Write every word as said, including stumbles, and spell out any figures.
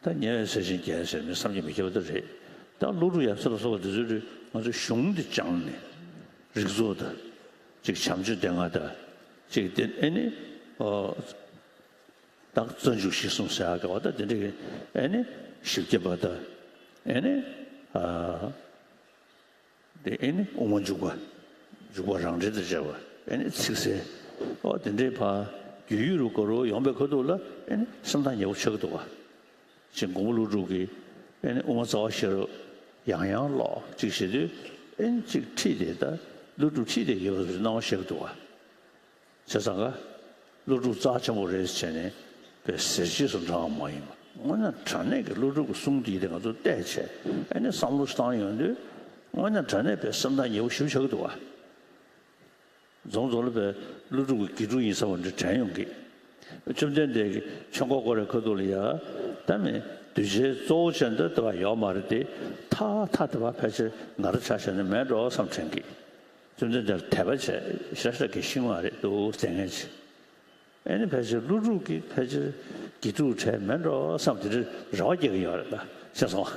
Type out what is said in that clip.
ད་ཉེ་བའི་ཚེ་ཞིང་རྒྱས་ཟེར་མི་བསམ་གྱིས་མི་ཁྱབ་པ་ད་རེད། ད་ཀླུ་སྒྲུབ་ཡབ་སྲས་ལ་སོགས་པ་འདི་ཚོའི་ང་ཚོ་གཞུང་འདི་སྦྱངས་ནས་རིགས་ཚོགས་དང་། ཅིག་བྱམས་ཆོས་སྡེ་ལྔ་དང་། ཅིག་དེ་ཨེ་ནི་ཨོ་ད་རྩ་འཇུག་གཞི་གསུམ་ཟེར་ཡག་གི་བ་ད་དེ་འདྲ་གི་ཨེ་ནི་བཞི་བརྒྱ་པ་དང་། ཨེ་ནི་ཨ། དེ་ཨེ་ནི་དབུ་མ་འཇུག་པ། འཇུག་པ་རང་འགྲེལ་དང་བཅས་པ། ཨེ་ནི་ཚིག་གསལ། ཨོ་དེ་འདྲའི་ཕ་རྒྱུད་ཡུལ་རུ་གོ་རུ་ཡོང་པའི་ཁ་ཐུག་ལ་ཨེ་ནི་སེམས་ཐག་ཉེ་པོ་ཆགས་ཀྱི་འདུག་བ། ཅིག་མགོན་པོ་ཀླུ་སྒྲུབ་ཀྱིས་ཨེ་ནི་དབུ་མ་རྩ་བ་ཤེས་རབ་ཡང་ཡང་ཀློག་ཅིག་བྱེད་དུས། ཨེ་ནི་ཅིག་ཁྲིད་དེ་ད་ཀླུ་སྒྲུབ་ཁྲིད་དེ་ཡོད་པ་ཚོའི་སྣང་བ་ཤར་གྱི་འདུག་བ། བྱས་ཙང་ཀླུ་སྒྲུབ་རྩ་ཆེན་པོ་རེད་ཟེར་ནས་པའི་ཟེར་རྗེས་སུ་འབྲང་བ་མ་ཡིན་པ། དངོས་གནས་དྲང་གནས་ཀྱི་ཀླུ་སྒྲུབ་ཀྱི་གསུང་འདི་དེ་ང་ཚོ་བལྟས་བྱས་ཨེ་ནི་བསམ་བློ་བཏང་ཡོང་དུས། དངོས་གནས་དྲང་གནས་པའི་སེམས་ཐག་ཉེ་པོ་ཞེ་པོ་ཆགས་ཀྱི་འདུག་བ། རྫོང་རྫོང་ལ་པའི་ཀླུ་སྒྲུབ་ཀྱི་དགེ་ཕྲུག་ཡིན་ས་བ་འདྲ་དྲན་ཡོང་གི། བཅོམ་ལྡན་འདས་ཀྱིས་ཆོས་འཁོར་བསྐོར་བའི་ཁ་ཐུག་ལ་ཡ། ད་མི་གདུལ་བྱའི་གཙོ་བོ་ཅན་འདི་དེ་བ་ཡོད་མ་རེད་དེ། ཐ་ཐ་དེ་བ་ཕལ་ཆེར་ང་རང་ཆ་བཞག་ན་མེད་འགྲོ་བསམ་དྲན་གི། བཅོམ་ལྡན་འདས་ལ་དད་པ་བྱས་ཤ་ཤ་གི་ཤིང་མ་རེད་འདུག་ཟེར་མཁན་ཅིག་ཨེ་ནི་ཕལ་ཆེར་ཀླུ་སྒྲུབ་ཀྱི་ཕལ་ཆེར་དགེ་ཕྲུག་གྲས་མེད་འགྲོ་བསམ་དེ་འདྲའི་རེ་བ་སྐྱེ་གི་ཡོད་རེད་ད། ཤེས་སོང་།